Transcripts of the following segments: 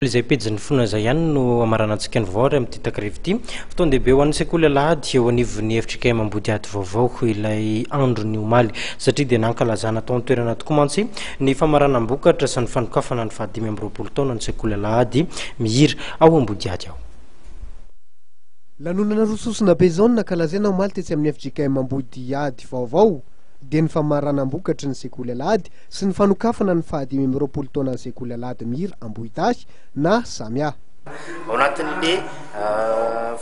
Izay pejin'ny finoana izay ihany no hamaranantsika ny vaovao ary amin'ity takariva ity. Fotoan-dehibe ho an'ny sekoly alahady eo anivon'ny fjkm Ambodihady vaovao ilay andron'ny omaly satria dia nankalazana tao an-toerana tokoa mantsy ny famaranam-bokatra sy ny fanokafana ny fahadimy amby 20 taonan'ny sekoly alahady mihira ao Ambodihady ao. Lanonana roa sosona be izao no nankalazaina omaly tetsy amin'ny fjkm Ambodihady vaovao dia ny famaranam-bokatry ny sekoly alahady sy ny fanokafana ny faha-25 taonan'ny sekoly alahady mihira Ambohidahy na Samia. Ao anatin'le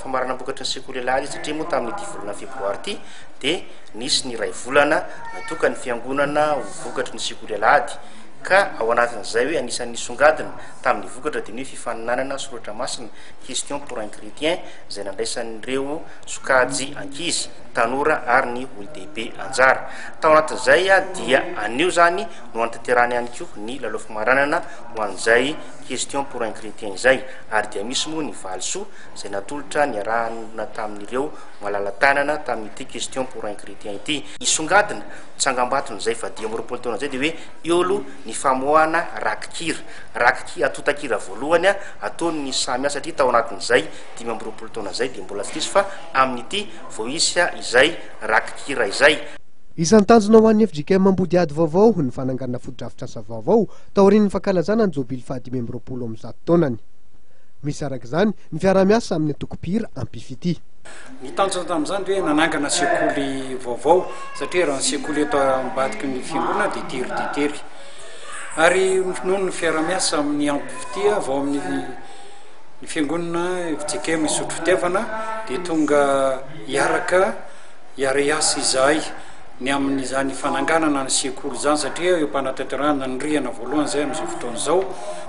famaranam-bokatry ny sekoly alahady satria moa tamin'ity volana febroary ity dia nisy ny iray volana natokan'ny fiangonana ho vokatry ny sekoly alahady ka ao anatin'izay hoe anisan'ny nisongadina tamin'ny vokatra dia ny hoe fifaninanana soratra masina question pour un chrétien izay nandraisan'ireo sokajy ankizy, tanora ary ny olon-dehibe anjara. Tao anatin'izay dia anio izany no hanatanterahana ihany koa ny lalao famaranana ho an'izay question pour un chrétien izay ary dia misy moa ny valisoa izay natolotra niarahana tamin'ireo malala-tanana tamin'ity question pour un chrétien ity. Hisongadina tsangambaton'izay fa 25 taona izay dia hoe eo aloha ny famoahana rakikira, rakikira antontan-kira voalohany ataon'ny samy satria tao anatin'izay 25 taona izay dia mbola tsy nisy fa amin'ity vao hisy izay rakikira izay. Isan'ny tanjona ho an'ny fjkm Ambodihady vaovao ny fananganana fotodrafitrasa vaovao taorian'ny fankalazana ny jobily faha-125 taonany. Misy araka izany ny fiaraha-miasa amin'ny antoko mpihira Ampifitia. Ny tanjona tamin'izany dia hoe nanangana sekoly vaovao satria raha ny sekoly eto ambadiky ny fiangonana dia tery dia tery. Ary noho ny fiaraha-miasa amin'ny Ampifitia vao amin'ny ny fiangonana fjkm Isotry Fitiavana dia tonga hiaraka hiara-hiasa izahay ny amin'izany fananganana ny sekoly izany satria eo am-panatanterahana ny rihana voalohany izay amin'izao fotoana izao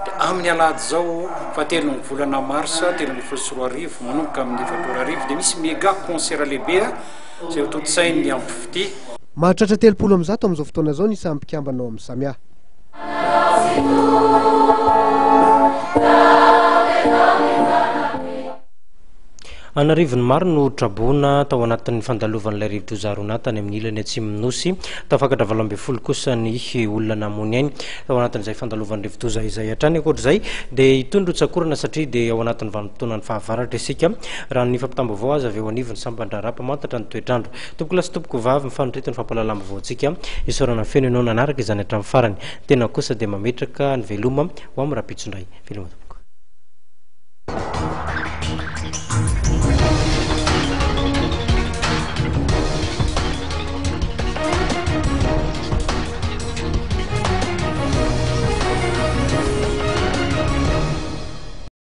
dia amin'ny alahady izao fahatelon'ny volana marsa 2013 manomboka amin'ny 4 ora hariva dia misy mega concert lehibe izay ho tontosain'ny Ampifitia. Mahatratra 130 amin'izao fotoana izao ny isan'ny mpikambana ao amin'ny Samia. An'arivony maro no traboina tao anatin'ny fandalovan'ilay rivodoza Haruna tany amin'ny ilany atsimon'ny Nosy. Tafakatra 18 kosa ny olona namoy ainy tao anatin'izay fandalovan'ny rivodoza izay hatrany. Ankoatra izay dia hitohy ny rotsak'orana satria dia ao anatin'ny vanim-potoanan'ny fahavaratra isika, raha ny fampitam-baovao azo avy eo anivon'ny sampan-draharaha mpamantatra ny toetr'andro. Tompokolahy sy tompokovavy, mifanondrito ny fampahalalam-baovaontsika. Isaorana feno ianao nanaraka izany hatramin'ny farany. Tena kosa dia mametraka ny veloma ho amin'ny rahampitso indray. Veloma tompoko.